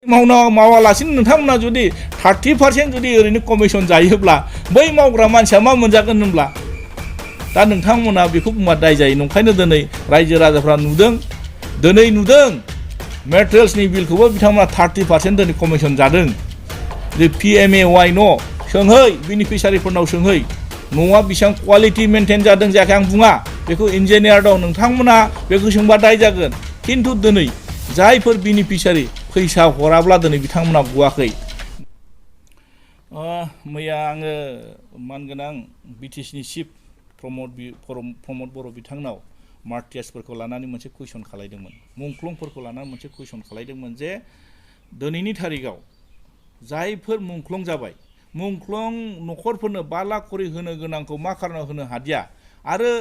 मावालासिनो नोंथांमोना जुदि 30% जुदि ओरैनो कमिसन जायोब्ला बै मावग्रा मानसिया मा मोनजागोन होनब्ला दा नोंथांमोना बेखौ बुंबा दाय जायो। नंखायनो दिनै रायजो राजाफ्रा नुदों मेटेरियल्सनि बिलखौबो बिथांमोना 30% दिनै कमिसन जादों। जे PMAY न' सोंहै बेनिफिसारिफोरनाव सोंहै न'आ बेसेबां क्वालिटि मेनटेन जादों जायाखै आं बुङा, बेखौ इन्जिनियार दं, नोंथांमोना बेखौ सोंबा दाय जागोन। खिन्थु दिनै जायफोर बेनिफिसारि फैसा हराब्ला दिनै बिथांमोना गवाखै। मैया आङो मानगोनां BTCनि चिफ प्रमद बर' बिथांनाव मार्टियासफोरखौ लानानै मोनसे कुइसन खालायदोंमोन, मुंख्लंफोरखौ लानानै मोनसे कुइसन खालायदोंमोन जे दिनैनि थारिखआव जायफोर मुंख्लं जाबाय, मुंख्लं न'खरफोरनो 5 लाख करि होनो गोनांखौ मा खारनाव होनो हादिया, आरो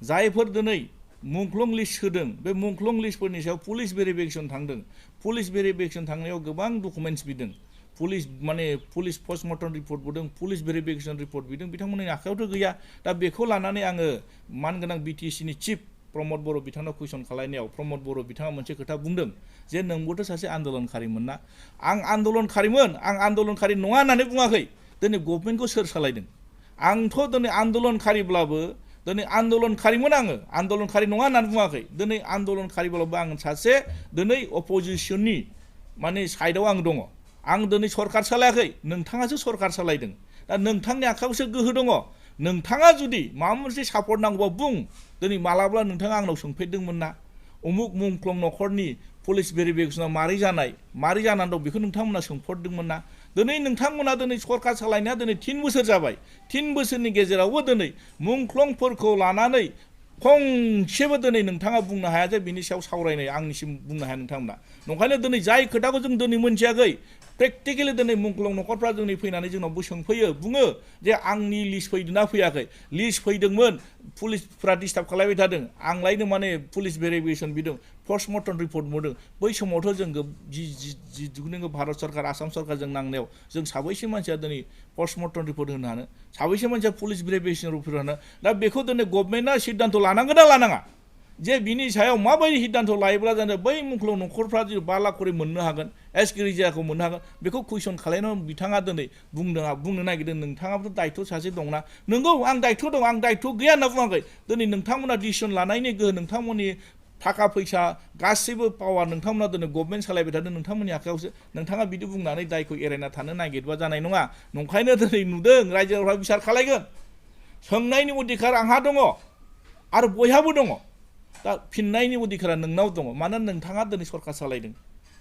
जायफोर दिनै मुंख्लं लिस्ट होदों बे मुंख्लं लिस्टफोरनि सायाव पुलिस भेरिफिकेसन थांदों, पुलिस भेरिफिकेसन थांनायाव गोबां डकुमेन्ट्स बिदों, पुलिस पस्टमर्टम रिपर्ट बिदों, पुलिस भेरिफिकेसन रिपर्ट बिदों, बिथांमोननि आखायावथ' गैया। दा बेखौ लानानै आङो मानगोनां BTCनि चिफ प्रमद बर' बिथांनाव कुइसन खालायनायाव प्रमद बर' बिथाङा मोनसे खोथा बुंदों जे नोंबोथ' सासे आन्दलनखारिमोन ना। आं आन्दलनखारिमोन, आं आन्दलनखारि नङा होननानै बुङाखै। दिनै गभर्नमेन्टखौ सोर सालायदों? आंथ' दिनै आन्दलनखारिब्लाबो दिनै आन्दलनखारिमोन, आङो आन्दलनखारि नङा होननानै बुङाखै। दिनै आन्दलनखारिब्लाबो आं सासे दिनै अपोजिसननि माने साइडआव आं दङ। आं दिनै सरकार सालायाखै, नोंथाङासो सरकार सालायदों। दा नोंथांनि आखायावसो गोहो दङ। नोंथाङा जुदि माबा मोनसे सापर्ट नांगौबा बुं। दिनै मालाब्ला नोंथाङा आंनाव सोंफेरदोंमोन ना उमुक मुंख्लं न'खरनि पुलिस भेरिफिकेसना मारै जानानै दं बेखौ नोंथांमोना सोंफेरदोंमोन ना। दिनै नोंथांमोना दिनै सरकार सालायनाया दिनै 3 बोसोर जाबाय। 3 बोसोरनि गेजेरावबो दिनै मुंख्लंफोरखौ लानानै फंसेबो दिनै नोंथाङा बुंनो हाया जे बिनि सायाव सावरायनाय आंनिसिम बुंनो हाया नोंथांमोना। नंखायनो दिनै जाय खोथाखौ जों दिनै मोनथियाखै, प्रेक्टिकेलि दिनै मुंख्लं न'खरफ्रा जोंनि फैनानै जोंनावबो सोंफैयो, बुङो जे आंनि लिस्ट फैदोंना फैयाखै। लिस्ट फैदोंमोन, पुलिसफ्रा डिस्टार्ब खालायबाय थादों, आंलायनो माने पुलिस भेरिफिकेसन बिदों, पस्टमर्टम रिपर्ट मोनदों। बै समावथ' जों जि भारत सरकार आसाम सरकारजों नांनायाव जों साबैसे मानसिया दिनै पस्टमर्टम रिपर्ट होनो हानो, साबैसे मानसिया पुलिस भेरिफिकेसन रिपर्ट होनो। दा बेखौ दिनै गभर्नमेन्टआ सिद्धान्त लानांगोन ना लानाङा जे बिनि सायाव माबायदि सिद्धान्त लायोब्ला जानो बै मुंख्लं न'खरफ्रा जुदि 5 लाख करि मोननो हागोन, एसगिरिजाखौ मोननो हागोन, बेखौ कुइसन खालायनानै बिथाङा दिनै बुंनो नागिरदों। नोंथाङाबोथ' दायथ' सासे दंना। नंगौ आं दायथ' दं, आं दायथ' गैया होनना बुङाखै। दिनै नोंथांमोना डिसिसन लानायनि गोहो, नोंथांमोननि थाखा फैसा गासैबो पावार नोंथांमोना दिनै गभर्नमेन्ट सालायबाय थादों, नोंथांमोननि आखायावसो। नोंथाङा बिदि बुंनानै दायखौ एरायना थानो नागिरबा जानाय नङा। नंखायनो दिनै नुदों रायजोफ्रा बिसार खालायगोन। सोंनायनि अधिकार आंहा दङ आरो बयहाबो दङ। दा फिननायनि अधिकारा नोंनाव दङ, मानोना नोंथाङा दिनै सरकार सालायदों।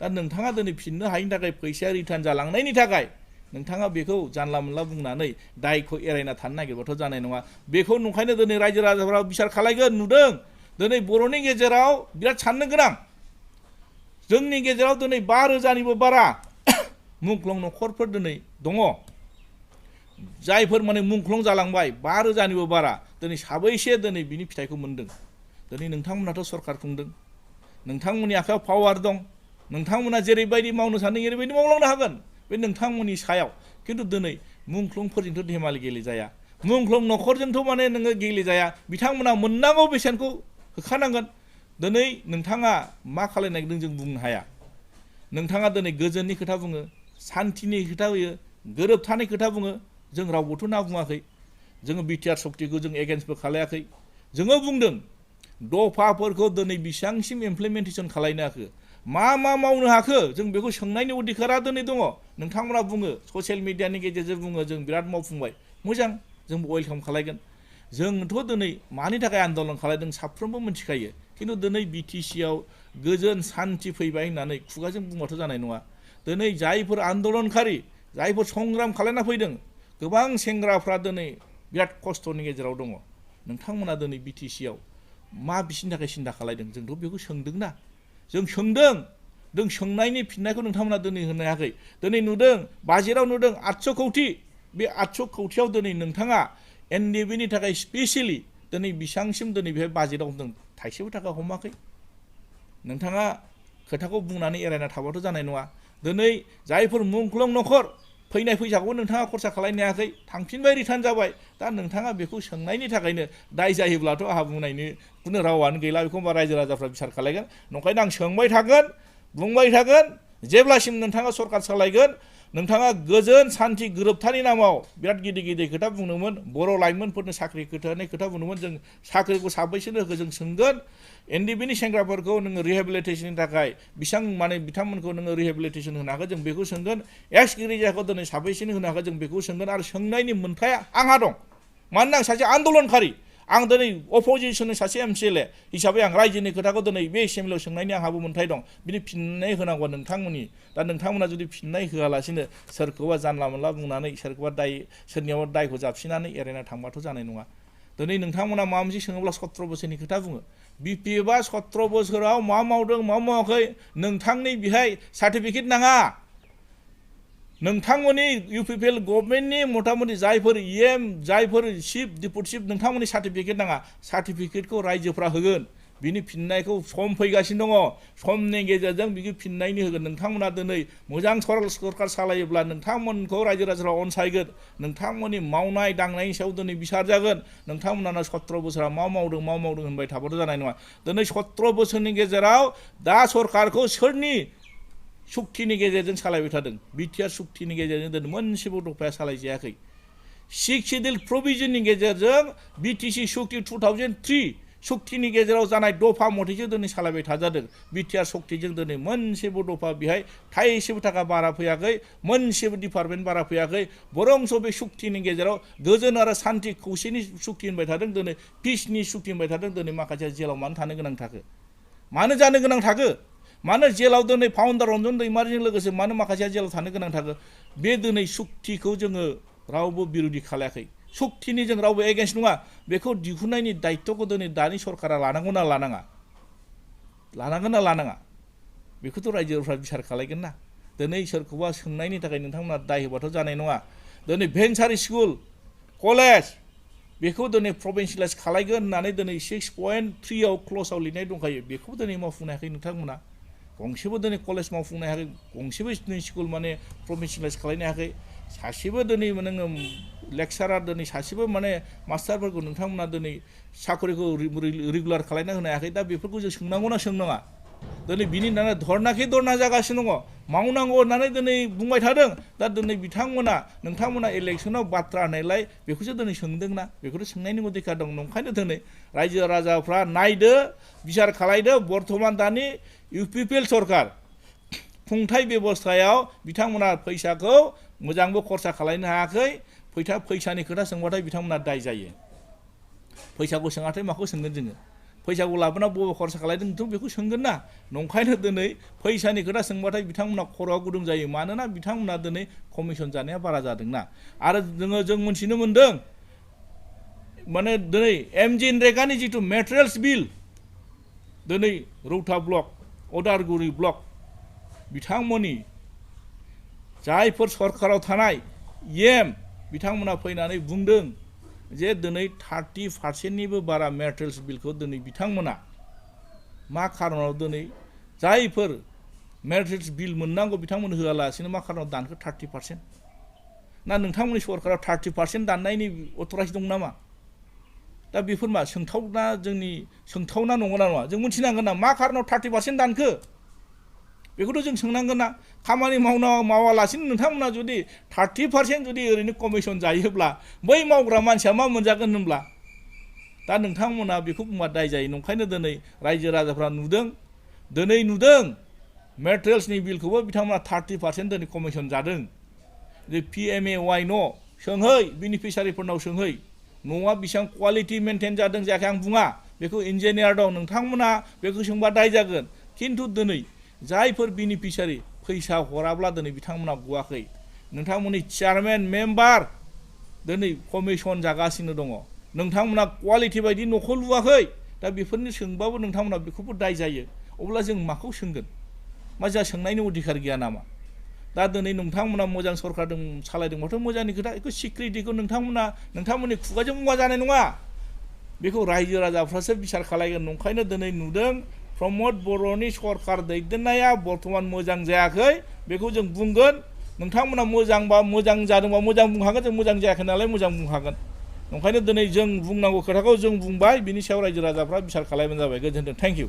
दा नोंथाङा दिनै फिननो हायिनि थाखाय, फैसाया रिटार्न जालांनायनि थाखाय नोंथाङा बेखौ जानला मोनला बुंनानै दायखौ एरायना थानो नागिरबाथ' जानाय नङा। बेखौ नंखायनो दिनै रायजो राजाफ्रा बिसार खालायगोन। नुदों दिनै बर'नि गेजेराव बिराद साननो गोनां, जोंनि गेजेराव दिनै 5,000निबो बारा मुंख्लं न'खरफोर दिनै दङ, जायफोर माने मुंख्लं जालांबाय। 5,000निबो बारा दिनै साबैसे दिनै बिनि फिथाइखौ मोनदों। दिनै नोंथांमोनाथ' सरकार खुंदों, नोंथांमोननि आखायाव पावार दं, नोंथांमोना जेरैबायदि मावनो सानदों एरैबायदि मावलांनो हागोन, बे नोंथांमोननि सायाव। खिन्थु दिनै मुंख्लंफोरजोंथ' धेमालि गेलेजाया, मुंख्लं न'खरजोंथ' माने नोङो गेलेजाया। बिथांमोना मोननांगौ बेसेनखौ होखानांगोन। दिनै नोंथाङा मा खालायनो नागिरदों जों बुंनो हाया। नोंथाङा दिनै गोजोननि खोथा बुङो, सान्थिनि खोथा होयो, गोरोबथानि खोथा बुङो। जों रावबोथ' ना बुङाखै, जोङो बिटिआर सक्तिखौ जों एगेन्स्टबो खालायाखै। जोङो बुंदों दफाफोरखौ दिनै बेसेबांसिम इमप्लिमेन्टेसन खालायनो हाखो, मा मावनो हाखो, जों बेखौ सोंनायनि अधिकारा दिनै दङ। नोंथांमोना बुङो ससियेल मिडियानि गेजेरजों बुङो जों बिराद मावफुंबाय, मोजां, जोंबो वेलकाम खालायगोन। जोंथ' दिनै मानि थाखाय आन्दलन खालायदों साफ्रोमबो मिथिखायो। खिन्थु दिनै BTCआव गोजोन सान्थि फैबाय होननानै खुगाजों बुंबाथ' जानाय नङा। दिनै जायफोर आन्दलनखारि, जायफोर संग्राम खालायना फैदों, गोबां सेंग्राफ्रा दिनै बिराद खस्थ'नि गेजेराव दङ। नोंथांमोना दिनै BTCआव मा बिसिनि थाखाय सिन्था खालायदों? जोंथ' बेखौ सोंदोंना, जों सोंदों। जों सोंनायनि फिननायखौ नोंथांमोना दिनै होनो हायाखै। दिनै नुदों बाजेटआव नुदों 800 कौटि। बे 800 कौटियाव दिनै नोंथाङा NDBनि थाखाय स्पेसियेलि दिनै बेसेबांसिम दिनै बेहाय बाजेटआव हमदों? थाइसेबो थाखा हमाखै। नोंथाङा खोथाखौ बुंनानै एरायना थाबाथ' जानाय नङा। दिनै जायफोर मुंख्लं न'खर, फैनाय फैसाखौबो नोंथाङा खरसा खालायनो हायाखै, थांफिनबाय, रिटार्न जाबाय। दा नोंथाङा बेखौ सोंनायनि थाखायनो दाय जायोब्लाथ' आंहा बुंनायनि खुनु रावानो गैला। बेखौ रायजो राजाफ्रा बिसार खालायगोन। नंखायनो आं सोंबाय थागोन, बुंबाय थागोन। जेब्लासिम नोंथाङा सरकार सालायगोन नोंथाङा गोजोन सान्थि गोरोबथानि नामाव बिराद गिदिर गिदिर खोथा बुंदोंमोन बर' लाइमोनफोरनो साख्रि होनाय खोथा बुंदोंमोन जों साख्रिखौ साबैसोनो होखो जों सोंगोन एनडिबिनि सेंग्राफोरखौ नोङो रिहेबिलिटेसननि थाखाय बिथांमोनखौ नोङो रिहेबिलिटेसन होनो हागोन जों बेखौ सोंगोन एक्स गिरिजाखौ दिनै साबैसोनो होनो हागोन जों बेखौ सोंगोन आरो सोंनायनि मोन्थाया आंहा दं मानोना आं सासे आन्दलनखारि आं दिनै अपोजिसननि सासे एमसिएलए हिसाबै आं रायजोनि खोथाखौ दिनै बे एसेम्बलियाव सोंनायनि आंहाबो मोन्थाय दं बिनि फिननाय होनांगौ नोंथांमोननि दा नोंथांमोना जुदि फिननाय होआलासिनो सोरखौबा जानला मोनला बुंनानै सोरनियावबा दायखौ जाबसिनानै एरायना थांबाथ' जानाय नङा दिनै नोंथांमोना माबा मोनसे सोङोब्ला 17 बोसोरनि खोथा बुङो बिपिएफआ 17 बोसोराव मा मावदों मा मावाखै नोंथांनि बेहाय सार्टिफिकेट नाङा नोंथांमोननि इउपिपिएल गभर्नमेन्टनि मथामथि जायफोर जायफोर चिफ डिपुटि चिफ नोंथांमोननि सार्टिफिकेट नाङा सार्टिफिकेटखौ रायजोफ्रा होगोन बिनि फिननायखौ सम फैगासिनो दङ समनि गेजेरजों बिनि फिननायनि होगोन नोंथांमोना दिनै मोजां सरकार सालायोब्ला नोंथांमोनखौ रायजो राजाफ्रा अनसायगोन नोंथांमोननि मावनाय दांनायनि सायाव दिनै बिसार जागोन नोंथांमोना 17 बोसोराव मा मावदों होनबाय थाबाथ' जानाय नङा दिनै 17 बोसोरनि गेजेराव दा सरकारखौ सोरनि सुक्तिनि गेजेरजों सालायबाय थादों बिटिआर सुक्तिनि गेजेरजों दिनै मोनसेबो दफाया सालायजायाखै 6 शिड्युल प्रभिजननि गेजेरजों बिटिसि सुक्ति 2003 सुक्तिनि गेजेराव जानाय दफा मथेसो दिनै सालायबाय थाजादों बिटिआर सुक्तिजों दिनै मोनसेबो दफा बेहाय थाइसेबो थाखा बारा फैयाखै मोनसेबो डिपार्टमेन्ट बारा फैयाखै बरंस बे सुक्तिनि गेजेराव गोजोन आरो सान्थि खौसेनि सुक्ति होनबाय थादों दिनै पिसनि सुक्ति होनबाय थादों दिनै माखासे जेलाव मानो थानो गोनां थाखो मानो जानो गोनां थाखो मानो जेलाव दिनै फाउन्डार रन्जन दैमारिजों लोगोसे मानो माखासेया जेलाव थानो गोनां थाखो बे दिनै सुक्तिखौ जोङो रावबो बिरोधि खालायाखै सुक्तिनि जों रावबो एगेन्स्ट नङा बेखौ दिहुननायनि दायित्वखौ दिनै दानि सरकारा लानांगौ ना लानाङा लानांगोन ना लानाङा बेखौथ' रायजोफ्रा बिसार खालायगोन ना दिनै सोरखौबा सोंनायनि थाखाय नोंथांमोना दाय होबाथ' जानाय नङा दिनै भेन्सार स्कुल कलेज बेखौ दिनै प्रभिन्सियेलाइज खालायगोन होननानै दिनै 6.3 आव क्ल'जआव लिरनाय दंखायो बेखौ दिनै मावफुंनो हायाखै नोंथांमोना गंसेबो दिनै कलेज मावफुंनो हायाखै गंसेबो स्कुल माने प्रभिन्सियेलाइज खालायनो हायाखै सासेबो दिनै नोङो लेक्सारार दिनै सासेबो माने मास्टारफोरखौ नोंथांमोना दिनै साख्रिखौ रेगुलार खालायना होनो हायाखै दा बेफोरखौ जों सोंनांगौ ना सोंनाङा दिनै बिनि होननानै धरनाखि धरना जागासिनो दङ मावनांगौ होननानै दिनै बुंबाय थादों दा दिनै नोंथांमोना इलेक्सनाव बाथ्रा होनायलाय बेखौसो दिनै सोंदोंना बेखौथ' सोंनायनि अधिकार दं नंखायनो दिनै रायजो राजाफ्रा नायदो बिसार खालायदो बर्थमान दानि इउपिपिएल सरकार खुंथाय बेबस्थायाव बिथांमोना फैसाखौ मोजांबो खरसा खालायनो हायाखै फैसानि खोथा सोंबाथाय बिथांमोना दाय जायो फैसाखौ सोङाथाय माखौ सोंगोन जोङो फैसाखौ लाबोना बबे खरसा खालायदोंथ' बेखौ सोंगोन ना नंखायनो दिनै फैसानि खोथा सोंबाथाय बिथांमोना खर'आ गुदुं जायो मानोना बिथांमोना दिनै कमिसन जानाया बारा जादोंना आरो जों मोनथिनो मोन्दों माने दिनै एमजि नरेगानि जिथु मेटेरियेल्स बिल दिनै रौता ब्लक उदालगुरि ब्लक बिथांमोननि जायफोर सरकाराव थानाय बिथांमोना फैनानै बुंदों जे दिनै 30% बारा मेटेरियेल्स बिलखौ दिनै बिथांमोना मा खारनाव दिनै जायफोर मेटेरियेल्स बिल मोननांगौ बिथांमोन होआलासिनो मा खारनाव दानखो 30% ना नोंथांमोननि सरकाराव 30% दाननायनि अथराइज दं नामा दा बेफोर मा सोंथावना नंगौना नङा जों मिथिनांगोन ना मा खारनाव 30% दानखो बेखौथ' जों सोंनांगोन ना खामानि मावालासिनो नोंथांमोना जुदि 30% जुदि ओरैनो कमिसन जायोब्ला बै मावग्रा मानसिया मा मोनजागोन होनब्ला दा नोंथांमोना बेखौ बुंबा दाय जायो नंखायनो दिनै रायजो राजाफ्रा नुदों मेटेरियेल्सनि बिलखौबो बिथांमोना 30% दिनै कमिसन जादों जे PMAY न' सोंहै बेनिफिसारिफोरनाव सोंहै न'आ बेसेबां क्वालिटि मेनटेन जादों जायाखै आं बुङा बेखौ इन्जिनियार दं नोंथांमोना बेखौ सोंबा दाय जागोन खिन्थु दिनै जायफोर बेनिफिसारि फैसा हराब्ला दिनै बिथांमोना गवाखै नोंथांमोननि चेयारमेन मेम्बार दिनै कमिसन जागासिनो दङ नोंथांमोना क्वालिटि बायदि न'खौ लुवाखै दा बेफोरनि सोंबाबो नोंथांमोना बेखौबो दाय जायो अब्ला जों माखौ सोंगोन मा जा सोंनायनि अधिकार गैया नामा दा दिनै नोंथांमोना मोजां सरकार सालायदोंबाथ' मोजांनि खोथा बेखौ सिक्रिटिखौ नोंथांमोननि खुगाजों बुंबा जानाय नङा बेखौ रायजो राजाफ्रासो बिसार खालायगोन नंखायनो दिनै नुदों प्रमद बर'नि सरकार दैदेननाया बर्थमान मोजां जायाखै बेखौ जों बुंगोन नोंथांमोना मोजां जादोंबा मोजां बुंखागोन जों मोजां जायाखै नालाय मोजां बुंखागोन नंखायनो दिनै जों बुंनांगौ खोथाखौ जों बुंबाय बिनि सायाव रायजो राजाफ्रा बिसार खालायबानो जाबाय गोजोन्थों थेंक इउ